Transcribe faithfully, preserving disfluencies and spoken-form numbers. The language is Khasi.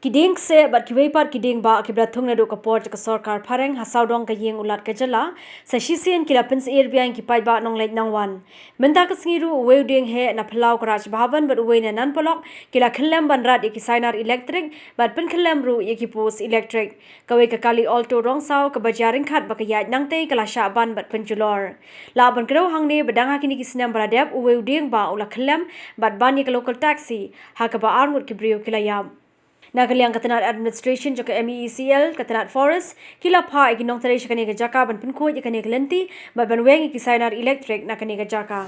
Ki dieng kseh bad kiwei pat ki dieng bah kiba la thung naduh ka por jong ka sorkar phareng ha sawdong ka ïing u Lat ka jylla, sa shisien ki la pynsyier biang ïa ki paidbah nongleit nongwan. Mynta ka sngi ruh uwei u dieng heh na phyllaw ka Raj Bhavan bad uwei na Nan Polok ki la khyllem ban rat ïa ki sainar elektrik bad pynkhyllem ruh ïa ki post elektrik. Kawei ka kali Alto rong saw kaba jia ryngkhat bad ka ïaid nangtei ka la shah ban bad pynjulor. Lah ban kdew hangne ba dang ha kine ki snem ba la dep uwei u dieng bah u la khyllem bad ban ïa ka local taxi, ha kaba arngut ki briew ki la ïap. Na ka liang ka tnad administration jong ka M E E C L, ka tnad Forest, ki la phah ïa ki nongtrei sha kane ka jaka ban pynkhuid ïa kane ka lynti bad ban weng ïa ki sainar elektrik na kane ka jaka.